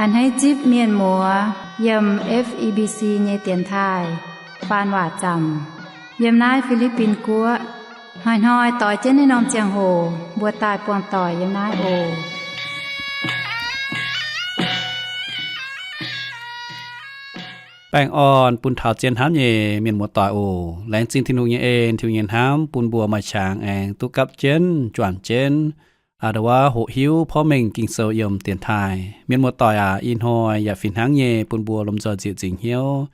A'hneiv zipv mienh muoz yiem F E B C nyei dienx taaih faan waac zaamc yiem naaiv Fi^li^bin Guoqv. Hnoi-hnoi doix jienv naaiv norm ziangh hoc mbuo daaih buangh doic yiem naaiv oc. Baengh orn bun taux zien hnamv nyei mienh muoz-doic oc. Laengz zingh Tin-Hungh nyei en, Tin-Hungh nyei hnamv bun mbuo maaih qangx aengx duqv gapv jienv, juangc jienv, a'nda'wuov hoqc hiuv porv mengh Ging-Sou yiem dienx taaih. Mienh muoz-doic aac, ih hnoi yaac fih hnangv nyei bun mbuo lomh nzoih nzieqc nzingc hnyouv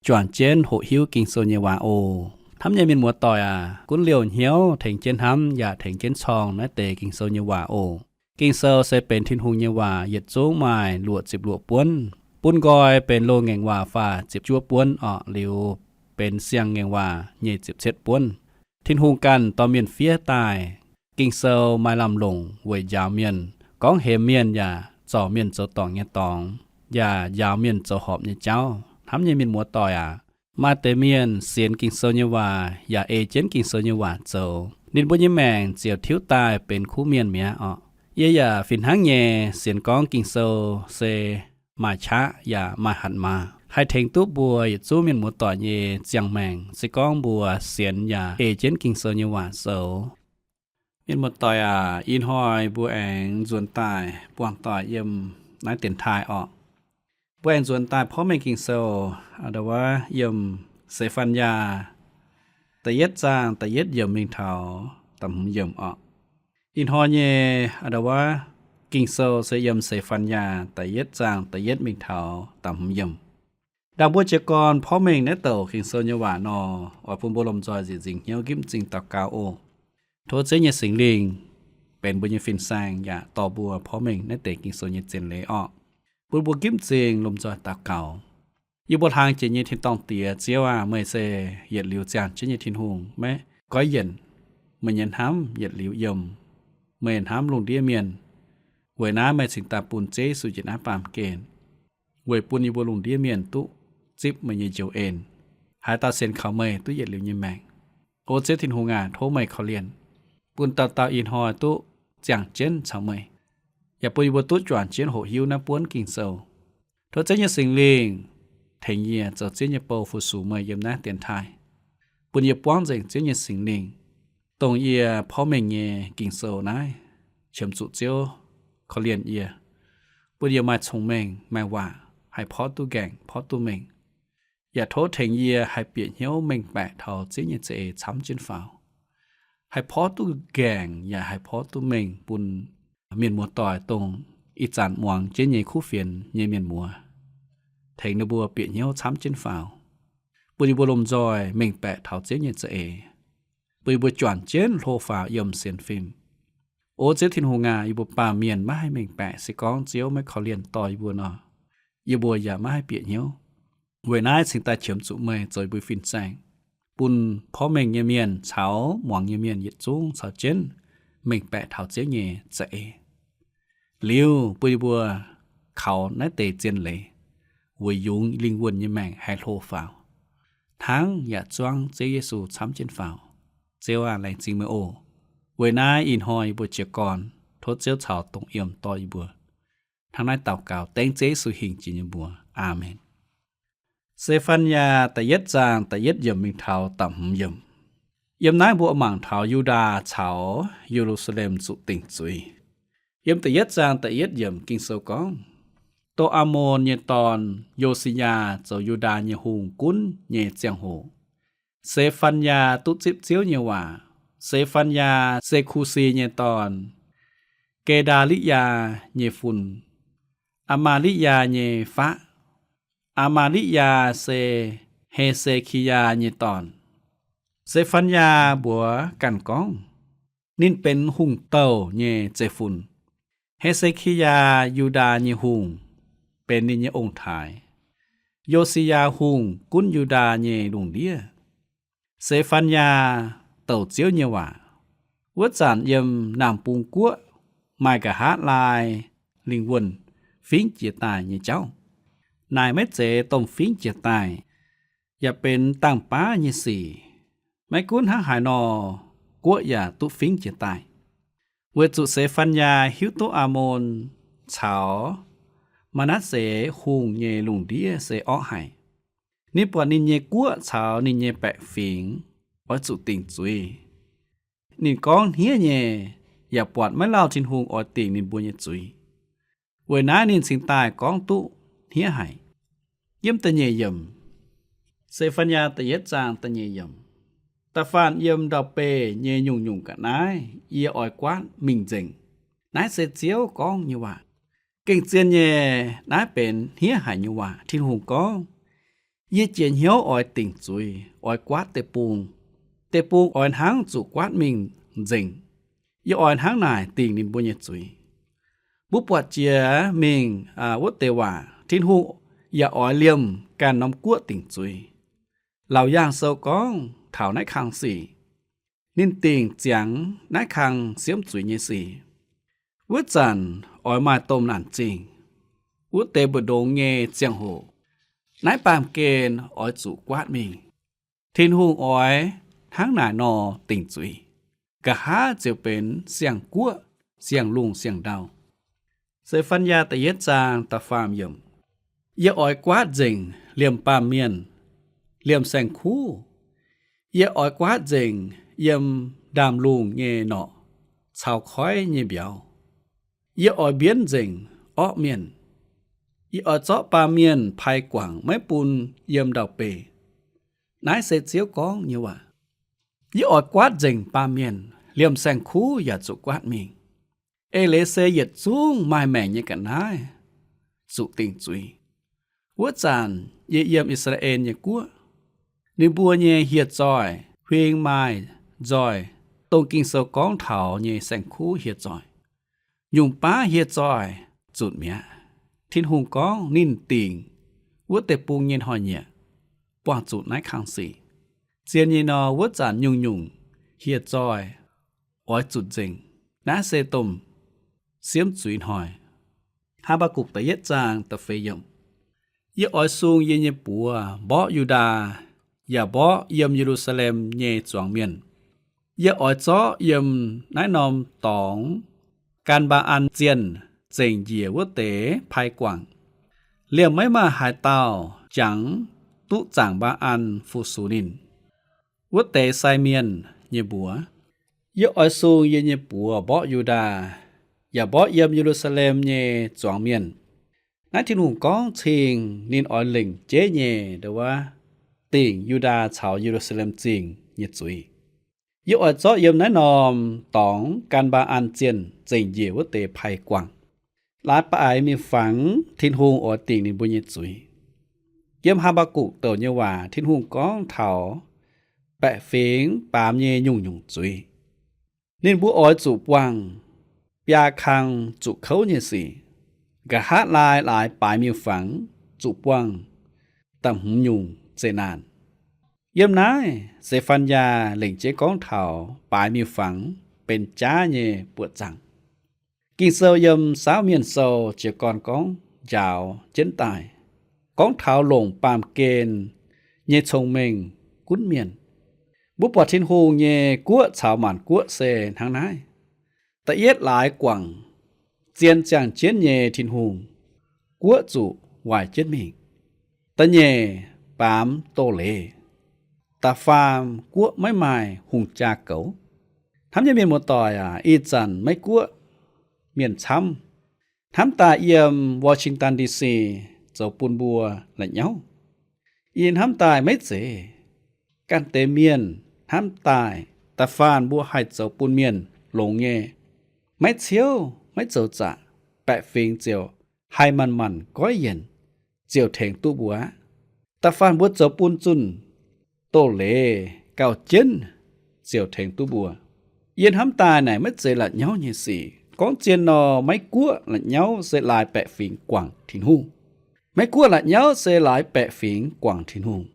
juangc jienv hoqc hiuv Ging-Sou nyei waac oc. Hnamv nyei mienh muoz-doic aac, gunv liouh hnyouv tengx jienv hnamv yaac tengx jienv corng naaiv deix Ging-Sou nyei waac oc. Ging-Sou se benx Tin-Hungh nyei waac, yietc zungv maaih luoqc ziepc luoqc buonv. Bun nqoi benx loz-ngaengc waac faah ziepc juov buonv orqc, liuz benx siang-ngaengc waac nyic ziepc cietv buonv. Tin-Hungh ganh dorh mienh fiev daaih. Ging-Sou maaih lamh longc weic njaaux mienh, gorngv hemx mienh yaac zorc mienh zoux dorngc nyei dorngx, yaac njaaux mienh zoux horpc nyei jauv. Hnamv nyei mienh muoz-doic aac, maaih deix mienh sienx Ging-Sou nyei waac yaac ei jienv Ging-Sou nyei waac zoux, ninh mbuo nyei maengc ziouc tiuv daaih benx kuv mienh mi'aqv orqc. Yie yaac fih hnangv nyei sienx gorngv Ging-Sou se maaih qaqv yaac maaih hatc maaz, haih tengx duqv mbuo yietc zungv mienh muoz-doic nyei ziangh maengc se gorngv mbuo sienx yaac ei jienv Ging-Sou nyei waac zoux. Mienh muoz-doic aac, ih hnoi mbuo aengx nzuonx daaih buangh doic yiem naaiv dienx taaih orqc. Mbuo aengx nzuonx daaih porv mengh Ging-Sou, a'nda'wuov yiem Se^fan^yaa da'yietv zaang da'yietv yiemc mingh taux da'hmz yiemc orqc. Ih hnoi nyei, a'nda'wuov, Ging-Sou se yiem Se^fan^yaa da'yietv zaang da'yietv mingh taux da'hmz yiemc. Ndaangc mbuo jiez gorn porv mengh naaiv douc Ging-Sou nyei waac nor, oix bun mbuo lomh nzoih nzieqc nzingc hnyouv nqipv m'zing daux gaux oc. Tov Ziouv nyei Singx Lingh benx mbuo nyei fin-saeng yaac dorh mbuo porv mengh naaiv deix Ging-Sou nyei zien leiz orqc. Bun mbuo nqipv m'zing lomh nzoih daux gaux. Yie mbuo hlang jiex nyei tin-dorngh Diex, Ziouv aac, meih se yietc liuz ziangh jienv nyei Tin-Hungh, maiv goiv yienc. Meih nyei hnamv yietc liuz yiem. Meih hnamv lungh ndiev mienh. Weic naaiv meih cingx daaih bun Ziouv Yesu njiec naaiv baamh gen, weic bun yie mbuo lungh ndiev mienh duqv zipv meih nyei njoux en. Haaix dauh sienx kaux meih duqv yietc liuz nyei maengc. O Ziouv Tin-Hungh aac, tov meih korv-lienh, bun dauh dauh ih hnoi duqv ziangh jienv caux meih, yaac bun yie mbuo duqv juangc jienv hoqc hiuv naaiv buonv Ging-Sou. Tov Ziouv nyei Singx Lingh tengx yie zoux Ziouv nyei bou fu-sux meih yiem naaiv dienx taaih. Bun yie buangv nzengc Ziouv nyei Singx Lingh, dongh yie porv mengh nyei Ging-Sou naaiv, qiemx zuqc Ziouv korv-lienh yie, bun yie maaih cong-mengh, maaih waac haih porv duqv nqaengc, porv duqv mengh. Yaac tov tengx yie haih bieqc hnyouv mengh baeqc taux Ziouv nyei za'eix camv jienv faaux, haih porv duqv nqaengc yaac haih porv duqv mengh bun mienh muoz-doic, dongh ih zanc muangx jienv nyei kuv fienx nyei mienh muoz, tengx ninh mbuo bieqc hnyouv camv jienv faaux, bun yie mbuo lomh nzoih mengh baeqc taux Ziouv nyei za'eix, bun yie mbuo juangc jienv hlo faaux yiem sienx fim. O Ziouv Tin-Hungh aac, yie mbuo baamh mienh maiv haih mengh baeqc, se gorngv Ziouv maiv korv-lienh dorh yie mbuo nor, yie mbuo yaac maiv haih bieqc hnyouv. Weic naaiv cingx daaih qiemx zuqc meih zoux yie mbuo fin-saeng, bun porv mengh nyei mienh caux muangx nyei mienh yietc zungv caux jienv mengh baeqc taux Ziouv nyei za'eix. Liuz bun yie mbuo kaux naaiv deix zien leiz, weic yungz lingh wuonh nyei maengc haih hlo faaux, hnangv yaac zuangv Ziouv Yesu camv jienv faaux. Ziouv aac, laengz zingh meih oc. Weic naaiv ih hnoi yie mbuo jiez gorn, tov Ziouv caux dongh yiem dorh yie mbuo. Hnangv naaiv daux gaux dengv Ziouv Yesu hingh jiex nyei mbuox. Aamen. Se^fan^yaa da'yietv zaang da'yietv yiemc mingh taux da'hmz yiemc. Yiem naaiv mbuo mangc taux Yu^ndaa caux Ye^lu^saa^lem zuqc dingc zuiz. Yiem da'yietv zaang da'yietv yiemc Ging-Sou gorngv, dongh Aamon nyei dorn, Yo^si^yaa, zoux Yu^ndaa nyei hungh gunv nyei ziangh hoc, Se^fan^yaa duqv zipv Ziouv nyei waac. Se^fan^yaa se Kusi nyei dorn, Ge^ndaa^li^yaa nyei fun, Aa^maa^li^yaa nyei faqv. Aa^maa^li^yaa se He^se^ki^yaa nyei dorn. Se^fan^yaa mbuox ganh gorngv, ninh benx hungh douh nyei zeiv-fun. He^se^ki^yaa, Yu^ndaa nyei hungh, benx ninh nyei ong-taaix. Yo^si^yaa hungh gunv Yu^ndaa nyei lungh ndiev. Se^fan^yaa douc Ziouv nyei waac. Wuov zanc yiem Naamh Bung Guoqv maaih nqa'haav laai lingh wuonh fingx jiez daaih nyei jauv. Naaic maiv zeiz domh fingx jiez daaih, yaac benx dangh baav nyei sic. Maiv gunv hnangv haaix nor, guoqv yaac duqv fingx jiez daaih. Weic zuqc Se^fan^yaa hiuv duqv Aamon caux Maa^natv^se Hungh nyei lungh ndiev se orqv haic. Ninh buatc ninh nyei guoqv caux ninh nyei baeqc fingx oix zuqc dingc zuiz. Ninh gorngv hniev nyei, yaac buatc maiv lauh Tin-Hungh oix dingc ninh mbuo nyei zuiz. Weic naaiv ninh cingx daaih gorngv duqv hniev haic. Yiem da'nyeic yiemc, Se^fan^yaa da'yietv zaang da'nyeic yiemc, Da'faanh yiem ndau-beih nyei nyungc-nyungc ga'naaiv yie oix guaatv mingh nzengc. Naaiv se Ziouv gorngv nyei waac. Gengh zien nyei, naaiv benx hniev haic nyei waac. Tin-Hungh gorngv, Yie jiex hnyouv oix dingc zuiz, oix guaatv deic-bung. Deic-bung oix hnangv zuqc guaatv mingh nzengc. Yie oix hnangv naaic dingc ninh mbuo nyei zuiz. Mbuo buatc jiex mingh wuov deix waac, Tin-Hungh yaac oix liemh ganh norm guoqv dingc zuiz. Laauc Yaangh Sou gorngv taux naaiv kang sic, ninh dingc ziangx naaiv kang siemv zuiz nyei sic. Wuov zanc oix maaih domh naanc zingh. Wuov deix mbu'ndongx nyei ziangh hoc, naaiv baamh gen oix zuqc guaatv mingh. Tin-Hungh oix hnangv naaic nor dingc zuiz. Nqa'haav ziouc benx siang-guoqv, siang-lungh, siang-ndau. Se^fan^yaa da'yietv zaang da'faam yiemc, Yie oix guaatv nzengc liemh baamh mienh, liemh saeng-kuv. Yie oix guaatv nzengc yiem ndaamv-lungh nyei norqc caux koiv nyei mbiauz. Yie oix mbienv nzengc orqv mienh. Yie oix zorqv baamh mienh pai guangc maiv bun yiem ndau-beih. Naaiv se Ziouv gorngv nyei waac. Yie oix guaatv nzengc baamh mienh, liemh saeng-kuv yaac zuqc guaatv mingh. Eix leiz se yietc zungv maaih maengc nyei ga'naaiv zuqc dingc zuiz. Wuov zanc yie yiem I^saa^laa^en nyei guoqv, ninh mbuo nyei hieh zoih huing maaih nzoih, dongh Ging-Sou gorngv taux nyei saeng-kuv hieh zoih. Nyungc baav hieh zoih zutc mi'aqv. Tin-Hungh gorngv ninh dingc wuov deic-bung nyei hnoi-nyieqc buangh zuqc naaiv kang sic. Zien nyei nor, wuov zanc nyungc-nyungc hieh zoih oix zutc nzengc. Naaiv se domh siemv zuiz hnoi. Haa^mbaa^gukc da'yietv zaang da'feix yiemc, Yie oix sung yie nyei buoz mborqv Yu^ndaa, yaac mborqv yiem Ye^lu^saa^lem nyei zuangx mienh. Yie oix zorqv yiem naaiv norm dorngx gan mbaa an zienh zengc njiec wuov deix pai guangc. Liemh maiv maaih haaix dauh jangx duqv zaangc mbaa an fu-sux ninh. Wuov deix sai mienh nyei mbuox, Yie oix sung yie nyei buoz mborqv Yu^ndaa, yaac mborqv yiem Ye^lu^saa^lem nyei zuangx mienh. Naaiv Tin-Hungh gorngv cing ninh oix lengc jeiv nyei ndo wuov dingc Yu^ndaa caux Ye^lu^saa^lem Zingh nyei zuiz. Yie oix zorqv yiem naaiv norm dorngx gan mbaa an zienh zengc njiec wuov deix pai guangc. Laaix baaix miuc-fangx Tin-Hungh oix dingc ninh mbuo nyei zuiz. Yiem Haa^mbaa^gukc douc nyei waac, Tin-Hungh gorngv taux baeqc fingx baamz nyei nyungc-nyungc zuiz. Ninh mbuo oix zuqc buangh biaa kang zuqc kouv nyei sic. Nqa'haav laai laaix baaix miuc-fangx zuqc buangh da'hmz nyungc zeqc naanc. Yiem naaiv Se^fan^yaa lengc jeiv gorngv taux baaix miuc-fangx benx jaav nyei buoqc zaangc. Ging-Sou yiem Saauv Mienh Sou jiez gorn gorngv njaaux jienv daaih, gorngv taux longc baamh gen nyei cong-mengh gunv mienh. Mbuo buatc Tin-Hungh nyei guoqv caux maanc guoqv se hnangv naaiv. Da'yietv laaix guangc zien ziangh jienv nyei Tin-Hungh, guoqv zuqc waaic jienv mingh. Da'nyeic baamz doz-leiz. Da'faam guoqv maiv maaih hungh jaa goux. Hnamv nyei mienh muoz-doic aac, ih zanc Meiv Guoqv mienh camv. Hnamv daaih yiem Washington D C zoux bun mbuo la'nyauv. Yie hnamv daaih maiv zeiz ganh deix mienh hnamv daaih, da'faanh mbuo haih zoux bun mienh longx nyei, maiv ciouv, maiv zoux zaqc, baeqc fingx ziouc haih manc-manc goiv yienc, ziouc tengx duqv mbuo aqv. Da'faanh mbuo zoux bun zunh doz-leiz gauh jienv, ziouc tengx duqv mbuo. Yie hnamv daaih naaic maiv zeiz la'nyauv nyei sic. Gorngv zien nor, Meiv Guoqv la'nyauv se laaix baeqc fingx guangc Tin-Hungh. Meiv Guoqv la'nyauv se laaix baeqc fingx guangc Tin-Hungh.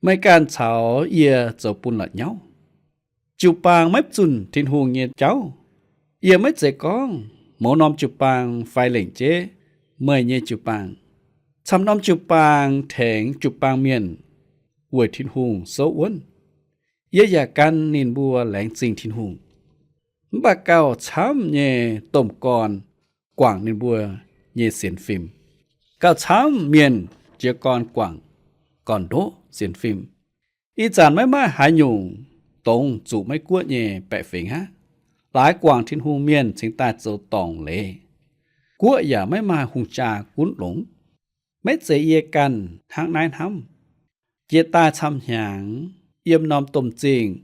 Meih ganh caux yie zoux bun la'nyauv. Jiu-baang maiv zunh Tin-Hungh nyei jauv. Yie maiv zeiz gorngv mouz norm jiu-baang fai lengc jeiv meih nyei jiu-baang. Camv norm jiu-baang tengx jiu-baang mienh weic Tin-Hungh souv wuonv. Yie yaac gan ninh mbuo laengz zingh Tin-Hungh. Mv baac gauh camv nyei domh gorn guangc ninh mbuo nyei sienx fim. gauh camv mienh jiez gorn guangc gorn-ndoqv sienx fim. Ih zanc maiv maaih haaix nyungc dongz zuqc maiv guoqv nyei baeqc fingx aqv. Laaix guangc Tin-Hungh mienh cingx daaih zoux dorngc leiz. Guoqv yaac maiv maaih hungh jaa gunv longx. Maiv zeiz yie ganh hnangv naaiv hnamv. Jiex daaih camv hnyangx, yiem norm domh zingh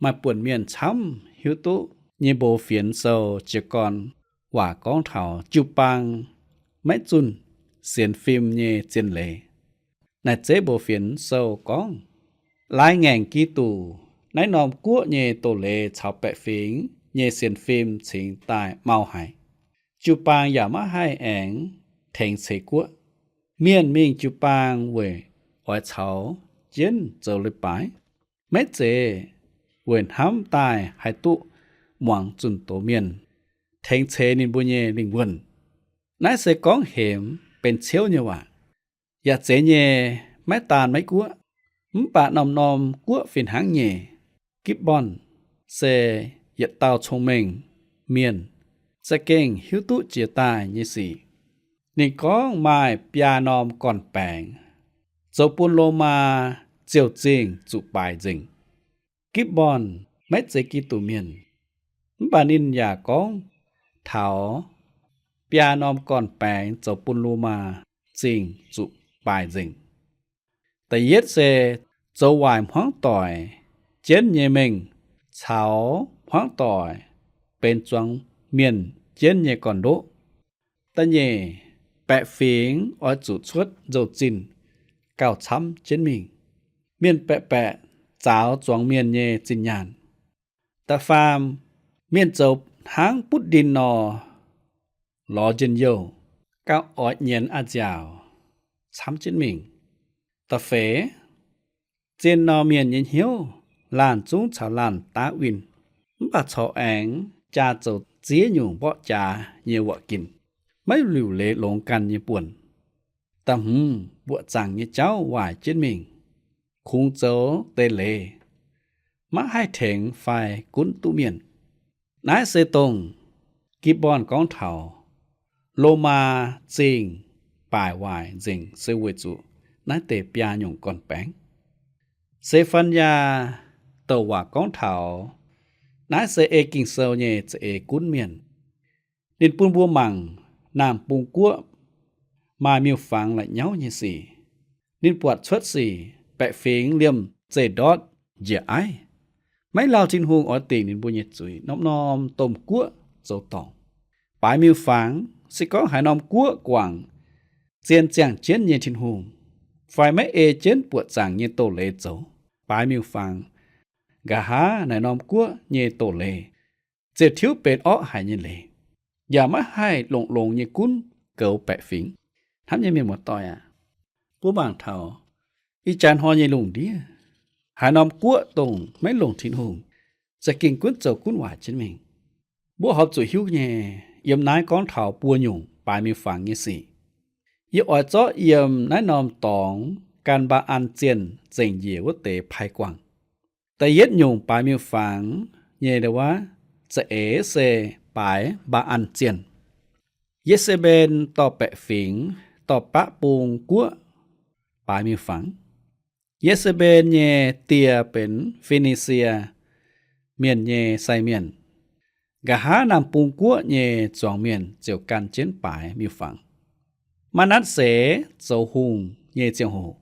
maaih buonc mienh camv hiuv duqv nyei mbuox fienx sou jiez gorn waac gorngv taux jiu-baang maiv zunh sienx fim nyei zien leiz. Naaiv zeiv mbuox fienx sou gorngv, laaix ngaengc Giduc, naaiv norm guoqv nyei doz-leiz caux baeqc fingx nyei sienx fim cingx daaih mau haic. Jiu-baang yaac maiv haih aengx tengx ceix guoqv. Mienh mingh jiu-baang weic oix caux jienv zoux leiz-baaix, maiv zeiz weic hnamv daaih haih duqv muangx zunh doz mienh, tengx ceix ninh mbuo nyei lingh wuonh. Naaiv se gorngv hemx benx ciouv nyei waac. Yaac zeiz nyei, maiv daan maiv guoqv, mv baac norm-norm guoqv fih hnangv nyei. Gipv^morn se yietc dauh cong-mengh mienh, za'gengh hiuv duqv jiex daaih nyei sic. Ninh gorngv maaih biaa norm gorn-baengx zoux bun Lomaa ziouc zingh zuqc baaix nzengc. Gipv^morn maiv zeiz Giduc mienh, mv baac ninh yaac gorngv taux biaa norm gorn-baengx zoux bun Lomaa zingh zuqc baaix nzengc. Da'yietv se zoux waaic hmuangv doic jienv nyei mengh caux hmuangv doic benx zuangx mienh jienv nyei gorn-ndoqv. Da'nyeic, baeqc fingx oix zuqc cuotv nzou-zinh gauh camv jienv mingh. Mienh baeqc-baeqc zaaux zuangx mienh nyei zinh nyaanh. Da'faam, mienh zoux hnangv butv ndin nor, lorz njien-youh, gauh oix nyienz a'nziaauc camv jienv mingh. Da'feix, zien nor mienh nyei hnyouv laanh zungv caux laanh daav winh, mv baac corc aengx jaa zoux ziex nyungc mborqv jaax nyei wuoqc ginc, maiv liuc leiz longx ganh nyei buonc. Da'hmz, mbuoqc zaangc nyei jauv waaic jienv mingh, kungx zoux deix leiz, maiv haih tengx fai gunv duqv mienh. Naaiv se dongh Gipv^morn gorngv taux Lomaa zingh baaix waaic nzengc se weic zuqc naaiv deix biaa nyungc gorn-baengx. Se^fan^yaa douc waac gorngv taux naaiv se ei Ging-Sou nyei za'eix gunv mienh. Ninh bun mbuo mangc naamh bung guoqv maaih miuc-fangx la'nyauv nyei sic. Ninh buatc cuotv sic baeqc fingx liemh zeih ndortv njiec aiv, maiv lauh Tin-Hungh oix dingc ninh mbuo nyei zuiz, norm-norm domh guoqv zoux dorngc. Baaix miuc-fangx se gorngv haaix norm guoqv guangc zien ziangh jienv nyei Tin-Hungh, fai maiv ei jienv buoqc zaangc nyei doz-leiz zoux, baaix miuc-fangx, nqa'haav naaic norm guoqv nyei doz-leiz ziouc tiuv benx orqv haic nyei leiz, yaac maiv haih longx-longx nyei gunv goux baeqc fingx. Hnamv nyei mienh muoz-doic aac, mbuo mangc taux ih jaax hnoi nyei lungh ndiev, haaix norm guoqv dongh maiv longc Tin-Hungh, za'gengh gunv zoux gunv waaic jienv mingh. Mbuo horpc zuqc hiuv nyei, yiem naaiv gorngv taux buo nyungc baaix miuc-fangx nyei sic. Yie oix zorqv yiem naaiv norm dorngx gan Mbaa^an Zienh zengc njiec wuov deix pai guangc. Da'yietv nyungc baaix miuc-fangx nyei ndau wuov za'eix se baaix Mbaa^an Zienh. Ye^se^mben dorh baeqc fingx dorh baqv bung guoqv baaix miuc-fangx. Ye^se^mben nyei die benx Fi^ni^sie Mienh nyei sai mienh. Nqa'haav naamh bung guoqv nyei zuangx mienh ziouc gan jienv baaix miuc-fangx. Maa^natv^se zoux hungh nyei ziangh hoc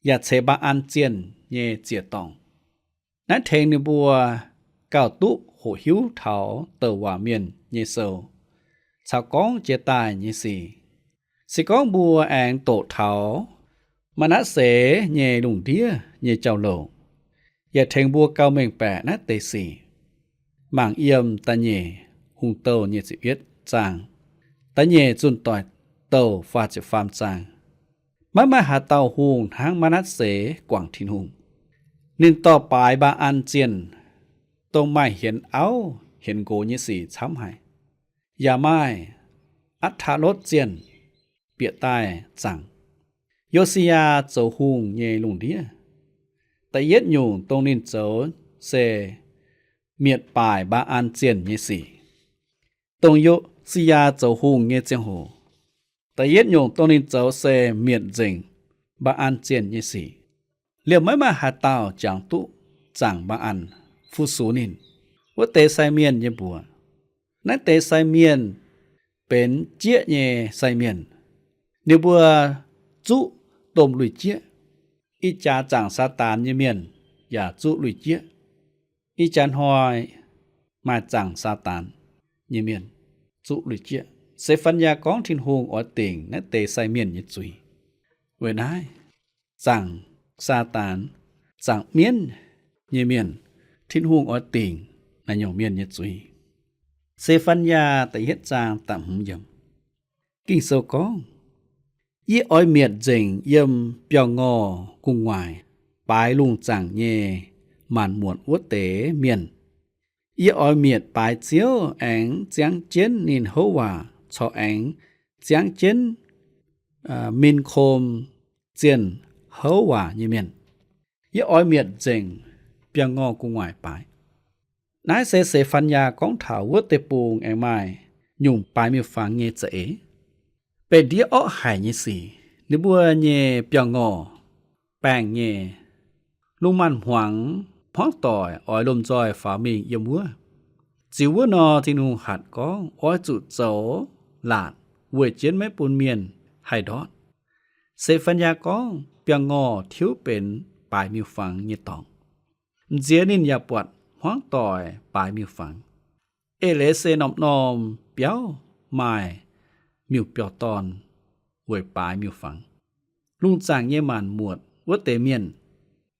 yaac ceix Mbaa^an Zienh nyei ziec-dorngh. Naaiv tengx ninh mbuo gauh duqv hoqc hiuv taux douc waac mienh nyei sou caux gorngv jiex daaih nyei sic. Se gorngv mbuo aengx doqc taux Maa^natv^se nyei lungh ndiev nyei jauv-louc, yaac tengx mbuo gauh mengh baeqc naaiv deix sic. Mangc yiem Da'nyeic Hungh Douh nyic ziepc yietv zaang, Da'nyeic zunh doic douh faah ziepc faam zaang. Maiv maaih haaix dauh hungh hnangv Maa^natv^se guangc Tin-Hungh. Ninh dorh baaix Mbaa^an Zienh, dongh maaih hienx auv hienx nqox nyei sic camv haic, yaac maaih Atc^taa^lotv Zienh bieqc daaih zaangc. Yo^si^yaa zoux hungh nyei lungh ndiev, da'yietv nyungc dongh ninh zoux se mietc baaix Mbaa^an Zienh nyei sic. Dongh Yo^si^yaa zoux hungh nyei ziangh hoc, Da'yietv nyungc dongh ninh zoux se mietc nzengc mbaa an zienh nyei sic. Liemh maiv maaih haaix dauh jangx duqv zaangc mbaa an fu-sux ninh. Wuov deix sai mienh nyei mbuox. Naaiv deix sai mienh benx jieqv nyei sai mienh. Ninh mbuo zuqv domh lui-jieqv. Ih jaax zaangc Saadaan nyei mienh yaac zuqv lui-jieqv. Ih jaax hnoi maaih zaangc Saadaan nyei mienh zuqv lui-jieqv. Se^fan^yaa gorngv Tin-Hungh oix dingc naaiv deix sai mienh nyei zuiz. Weic naaiv, zaangc Saadaan, zaangc mienv nyei mienh, Tin-Hungh oix dingc naaiv nyungc mienh nyei zuiz. Se^fan^yaa da'yietv zaang da'hmz yiemc. Ging-Sou gorngv, Yie oix mietc nzengc yiem biauv-ngorh gu'nguaaic baaix lungh zaangc nyei maanc muotc wuov deix mienh. Yie oix mietc baaix Ziouv aengx ziangv jienv ninh houv waac corc aengx ziangv jienv min kom zienh houv waac nyei mienh. Yie oix mietc nzengc biauv-ngorh gu'nguaaic baaix. Naaiv se Se^fan^yaa gorngv taux wuov deix bung aengx maaih nyungc baaix miuc-fangx nyei za'eix. Beiv ndiev orqv haic nyei sic, ninh mbuo nyei biauv-ngorh baengh nyei, lungh maanz-hmuangx hmuangv doic oix lomh nzoih faaux mingh yiem wuov. Ziux wuov nor, Tin-Hungh hatc gorngv oix zuqc zoux laatc weic jienv maiv bun mienh haih ndortv. Se^fan^yaa gorngv biauv-ngorh tiuv benx baaix miuc-fangx nyei dorngx. M'nziex ninh yaac buatc hmuangv doic baaix miuc-fangx. Eix leiz se norm-norm biauv maaih miuc-biauv-dorn weic baaix miuc-fangx. Lungh zaangc nyei maanc muotc wuov deix mienh,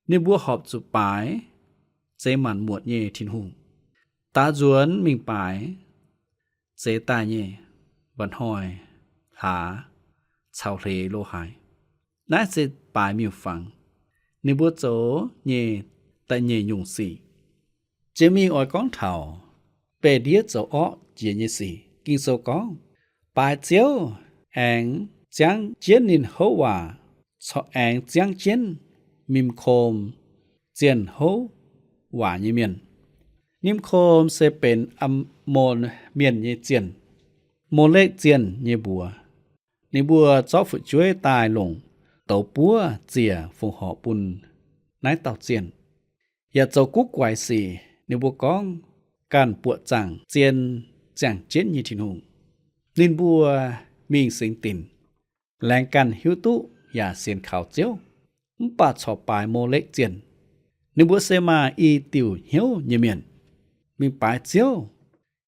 ninh mbuo horpc zuqc baaix zeix maanc muotc nyei Tin-Hungh, daaux nzuonx mingh baaix zeix daaih nyei mba'hnoi, hlaax, caux hleix lo haaix. Naaiv se baaix miuc-fangx ninh mbuo zoux nyei da'nyeic nyungc sic. Jiex mingh oix gorngv taux beiv ndiev zoux orqv jiex nyei sic. Ging-Sou gorngv, Baaix Ziouv aengx ziangv jienv ninh houv waac corc aengx ziangv jienv min kom zienh houv waac nyei mienh. Min kom se benx Ammon Mienh nyei zienh, Molekv zienh nyei mbuox. Ninh mbuo zorqv fu'jueiv daaih longc douz buov ziec fongc horc bun naaiv dauh zienh. Yaac zoux guv guaix sic, ninh mbuo gorngv ganh buoqc zaangc zien ziangh jienv nyei Tin-Hungh. Ninh mbuo mingh singx dinc, laengz ganh hiuv duqv yaac sienx kaux Ziouv, mv baac corc baaix Molekv zienh. Ninh mbuo se maaih i diuc hnyouv nyei mienh, mingh baaix Ziouv,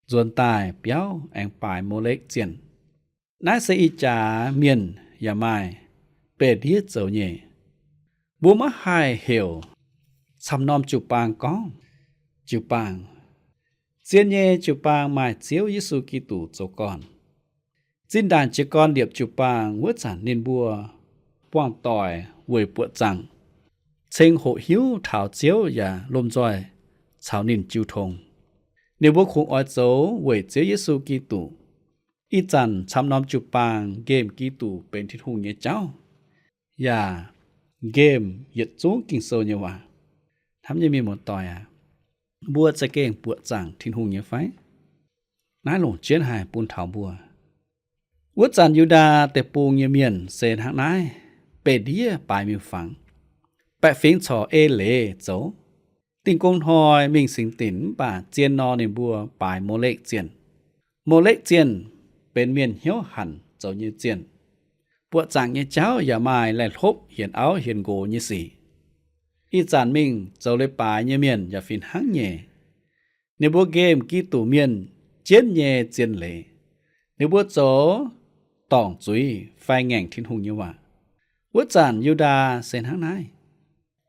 nzuonx daaih biauv aengx baaix Molekv zienh. Naaiv se ih jaax mienh yaac maaih beiv ndiev zoux nyei. Mbuo maiv haih heuc camv norm jiu-baang gorngv, jiu-baang, zien nyei jiu-baang maaih Ziouv Yesu Giduc zoux gorn. Zinh ndaangc jiez gorn liepc jiu-baang wuov zanc ninh mbuo buangh doic weic buoqc zaangc, ceng hoqc hiuv taux Ziouv yaac lomh nzoih caux ninh jiu tong. Ninh mbuo kungx oix zoux weic Ziouv Yesu Giduc. Ih zanc camv norm jiu-baang nqemh Giduc benx Tin-Hungh nyei jauv, yaac nqemh yietc zungv Ging-Sou nyei waac. Hnamv nyei mienh muoz-doic aac, mbuo za'gengh buoqc zaangc Tin-Hungh nyei fai? Naaiv longc jienv haih bun taux mbuo. Wuov zanc Yu^ndaa Deic-Bung nyei mienh se hnangv naaiv, beiv ndiev baaix miuc-fangx, baeqc fingx corc ei leiz zoux. Dingh gong hnoi mingh singx dinc mv baac zien nor ninh mbuo baaix Molekv zienh. Molekv zienh benx mienh hnyouv hanc zoux nyei zienh. Buoqc zaangc nyei jauv yaac maaih laih hlopv hienx auv hienx nqox nyei sic. Ih zanc mingh zoux leiz-baaix nyei mienh yaac fih hnangv nyei. Ninh mbuo nqemh Giduc mienh jienv nyei zien leiz. Ninh mbuo zoux dorngc zuiz fai ngaengc Tin-Hungh nyei waac. Wuov zanc Yu^ndaa se hnangv naaiv.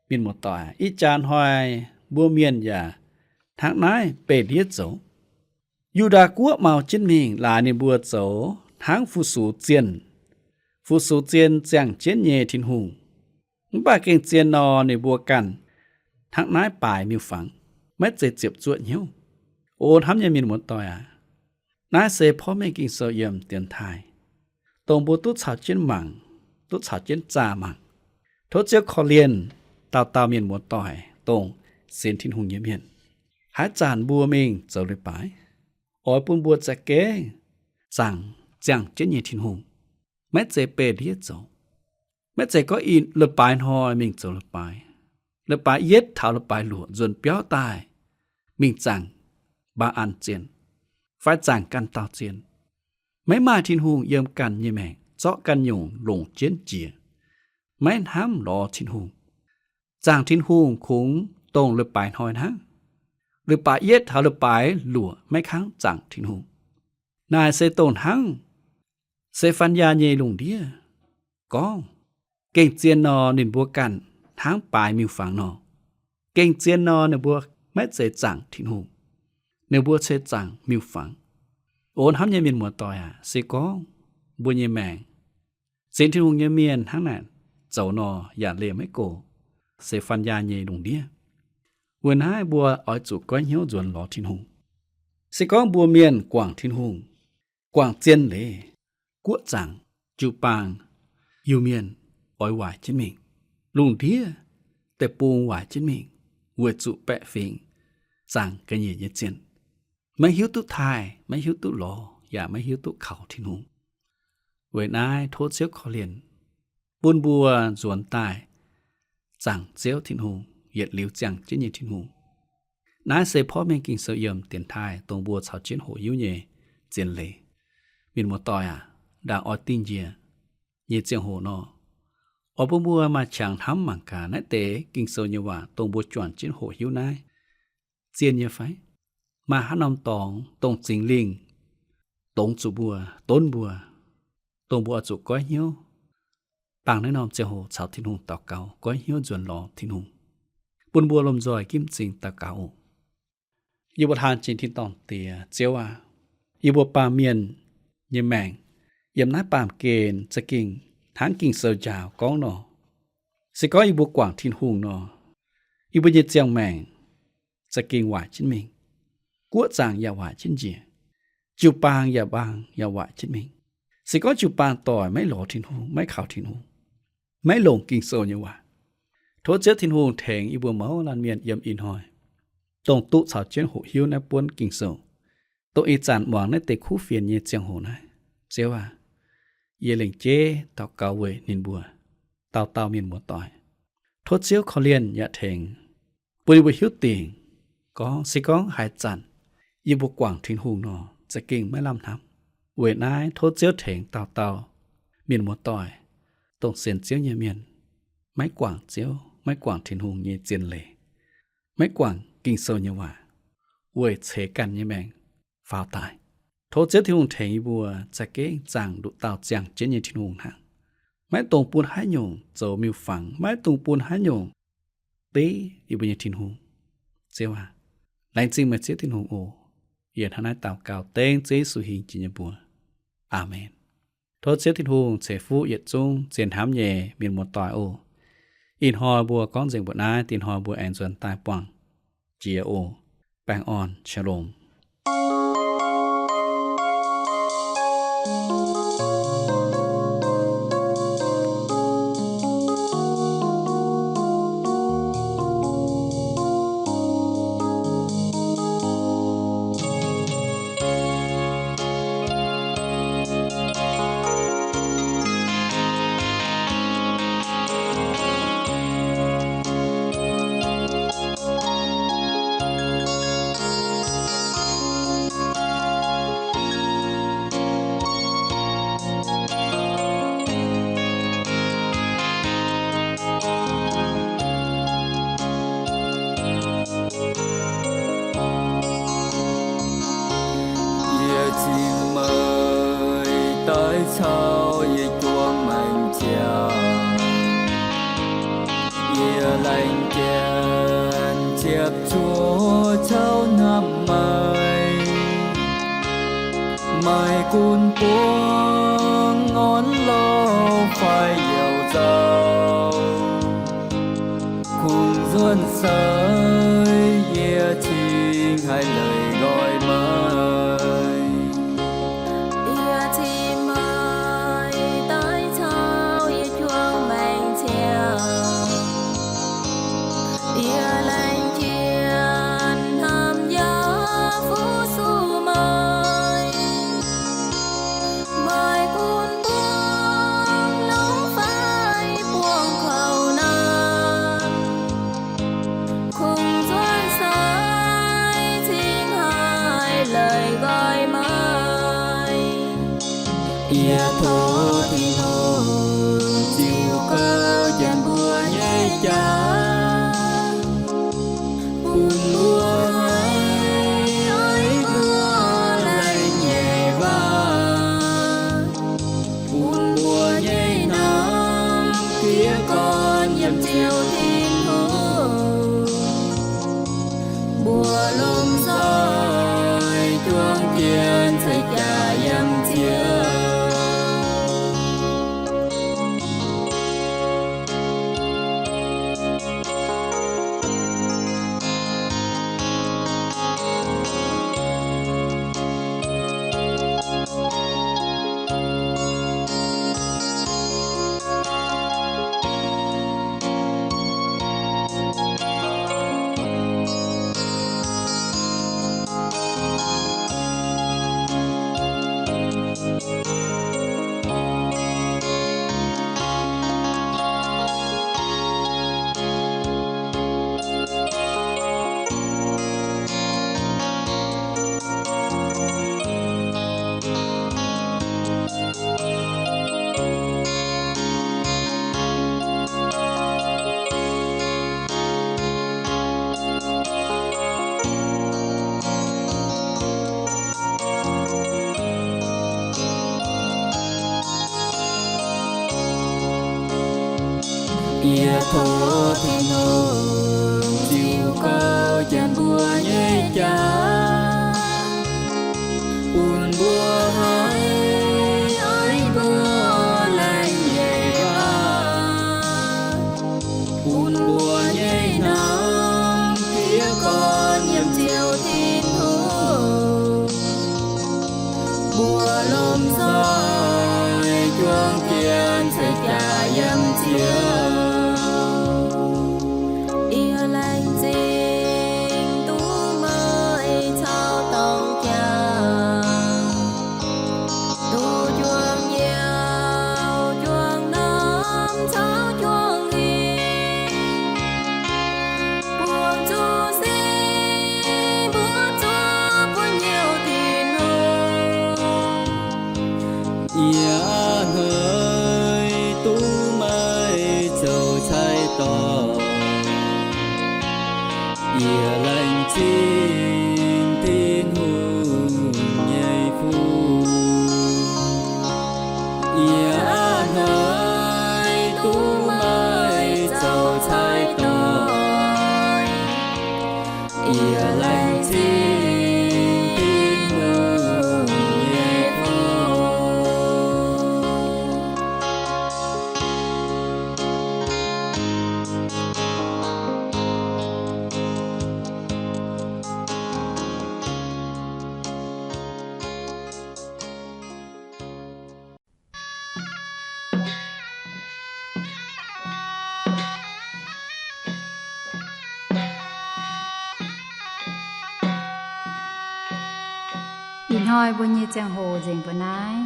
Mienh muoz-doic, ih jaax hnoi mbuo mienh yaac hnangv naaiv beiv ndiev zoux. Yu^ndaa guoqv mau jienv mingh laaix ninh mbuo zoux hnangv fu-sux zienh, fu-sux zien ziangh jienv nyei Tin-Hungh. Mv baac gengh zien nor ninh mbuo ganh hnangv naaiv baaix miuc-fangx, maiv zeiz ziepc zuoqv hnyouv. O hnamv nyei mienh muoz-doic aac, naaiv se porv mengh Ging-Sou yiem dienx taaih, dongh mbuo duqv caux jienv mangc, duqv caux jienv zaah mangc. Tov Ziouv korv-lienh dauh dauh mienh muoz-doic, dongh sienx Tin-Hungh nyei mienh. Haaix zanc mbuo mingh zoux leiz-baaix, oix bun mbuo za'gengh zaangc ziangh jienv nyei Tin-Hungh. maiv zeiz beiv ndiev zoux. Maiv zeiz gorngv ih leiz-baaix hnoi mingh zoux leiz-baaix. Leiz-baaix yietv taux leiz-baaix luoqc nzuonx biauv daaih mingh zaangc Mbaa^an zien, fai zaangc ganh dauh zien. Maiv maaih Tin-Hungh yiem ganh nyei maengc, zorqv ganh nyungc longc jienv jiex, maiv hnamv lorz Tin-Hungh. Zaangc Tin-Hungh kungx dongh leiz-baaix hnoi hnangv. Leiz-baaix yietv taux leiz-baaix luoqc maiv kangv zaangc Tin-Hungh. Naaic se dongh hnangv Se^fan^yaa nyei lungh ndiev gorngv, gengh zien nor, ninh mbuo ganh hnangv baaix miuc-fangx nor. Gengh zien nor, ninh mbuo maiv zeiz zaangc Tin-Hungh. Ninh mbuo se zaangc miuc-fangx. O hnamv nyei mienh muoz-doic aac, se gorngv mbuo nyei maengc sienx Tin-Hungh nyei mienh hnangv naaic zoux nor, yaac leih maiv gox Se^fan^yaa nyei lungh ndiev. Weic naaiv mbuo oix zuqc goiv hnyouv nzuonx lorz Tin-Hungh. Se gorngv mbuo mienh guangc Tin-Hungh, guangc zien leiz, guoqv zaangc, jiu-baang, Iu-Mienh oix waaic jienv mingh. Lungh ndiev deic-bung waaic jienv mingh weic zuqc baeqc fingx zaangc ga'nyiec nyei zien. Maiv hiuv duqv taaih, maiv hiuv duqv lorz, yaac maiv hiuv duqv kaux Tin-Hungh. Weic naaiv tov Ziouv korv-lienh bun mbuo nzuonx daaih zaangc Ziouv Tin-Hungh, yietc liuz ziangh jienv nyei Tin-Hungh. Naaiv se porv mengh Ging-Sou yiem dienx taaih dongh mbuo caux jienv hoqc hiuv nyei zien leiz. Mienh muoz-doic aac, ndaangc oix dingh njiec nyei ziangh hoc nor, oix bun mbuo maaih qangx hnamv mangc gaax naaiv deix Ging-Sou nyei waac dongh mbuo juangc jienv hoqc hiuv naaiv zien nyei fai? Maaih haaix norm dorngx dongh Singx Lingh dongz zuqc mbuo, donv mbuo, dongh mbuo oix zuqc goiv hnyouv dangh naaiv norm ziangh hoc caux Tin-Hungh daux gaux, goiv hnyouv nzuonx lorz Tin-Hungh, bun mbuo lomh nzoih ginv m'zing daux gaux oc. Yie mbuo hlaang jiex tin-dorngh Diex, Ziouv aac, yie mbuo baamh mienh nyei maengc yiem naaiv baamh gen za'gengh hnangv Ging-Sou njaaux gorngv nor, se gorngv yie mbuo guangc Tin-Hungh nor, yie mbuo nyei ziangh maengc za'gengh waaic jienv mingh. Guoqv zaangc yaac waaic jienv njiec, jiu-baang yaac mbaang yaac waaic jienv mingh. Se gorngv jiu-baang doic maiv lorz Tin-Hungh, maiv kaux Tin-Hungh, maiv longc Ging-Sou nyei waac, tov Ziouv Tin-Hungh tengx yie mbuo mouz laanh mienh yiem ih hnoi, dongh duqv caux jienv hoqc hiuv naaiv buonv Ging-Sou, dongh ih zanc muangx naaiv deix kuv fienx nyei ziangh hoc naaiv. Ziouv aac, yie lengc jeiv daux gaux weic ninh mbuo dauh dauh mienh muoz-doic. Tov Ziouv korv-lienh yaac tengx bun yie mbuo hiuv dingc gorngv se gorngv haaix zanc yie mbuo guangc Tin-Hungh nor, za'gengh maiv lamh hnamv. Weic naaiv tov Ziouv tengx dauh dauh mienh muoz-doic, dongh sienx Ziouv nyei mienh, maiv guangc Ziouv, maiv guangc Tin-Hungh nyei zien leiz, maiv guangc Ging-Sou nyei waac, weic ceix ganh nyei maengc faaux daaih. Tov Ziouv Tin-Hungh tengx yie mbuo za'gengh zaangc nduqc dauh ziangh jienv nyei Tin-Hungh hnangv. Maiv dungx bun haaix nyungc zoux miuc-fangx, maiv dungx bun haaix nyungc deiv yie mbuo nyei Tin-Hungh. Ziouv aac, laengz zingh meih Ziouv Tin-Hungh oc. Yie hnangv naaiv daux gaux dengv Ziouv Yesu hingh jiex nyei mbuox. Aamen. Tov Ziouv Tin-Hungh ceix fuqv yietc zungv zien hnamv nyei mienh muoz-doic oc. Ih hnoi mbuo gorngv nzengc mbuoqc naaiv, dinh hnoi mbuo aengx nzuonx daaih buangh jiex oc. Baengh orn, Shalom. Yie cingx meih daaih caux yie juangc maengc ziangh. Yie laengz jienv ziepc zuoqv caux hnamv meih. Maaih gunv buangv orn lauh fai youc nzauh, kungx nzuonx seix yie cingx haih leiz nqoi meih. Yie cingx meih daaih caux yie juangc maengc ziangh. Yie laengz jienv hnamv yaac fu-sux meih. Maaih gunv buangv jaax, bun mbuo haiz oix mbuo laengz nyei waac, bun mbuo nyei hnamv fiev gorn yiem Ziouv Tin-Hungh. Mbuo lomh nzoih juang jienv ceix jaax yiem Ziouv. Yie tov Tin-Hungh ziux gouv jienv mbuo nyei jaax, bun mbuo haiz oix mbuo laengz nyei waac, bun mbuo nyei hnamv fiev gorn yiem Ziouv Tin-Hungh. Mbuo lomh nzoih juang jienv ceix jaax yiem Ziouv. Yie laengz zingh duqv meih caux dorng jaa, duqv juang nyauv juang norm caux juang hingh, buangh zuqc sin mbuo zuqc buonv-nyouh Tin-Hungh. Yie a'hnoi duqv meih zoux cai-dorngh, yie laengz zingh Tin-Hungh nyei fuqv. Yie a'hnoi duqv meih zoux cai-dorngh, yie laengz zingh Tin-Hungh nyei fuqv. Ih hnoi mbuo nyei ziangh hoc nzengc mbuo naaiv.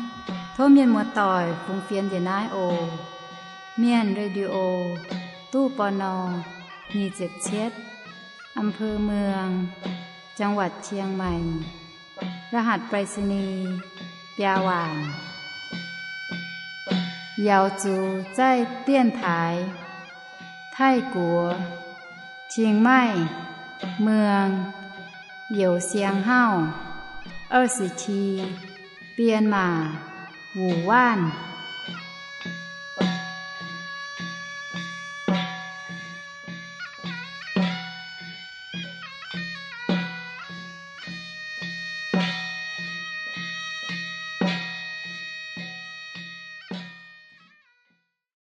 Tov mienh muoz-doic fungx fienx njiec naaiv oc. Mienh Radio, ตู้ ปณ. nyic ziepc cietv, อำเภอเมือง จังหวัดเชียงใหม่ รหัสไปรษณีย์ biaa waanc. Yaux zuqc zaih dienx taaix Taiv-Guoqv, Chiang Mai, Muang, Youz Siang Hauv, 二十七, Bienh Maac, Wuc Waanv.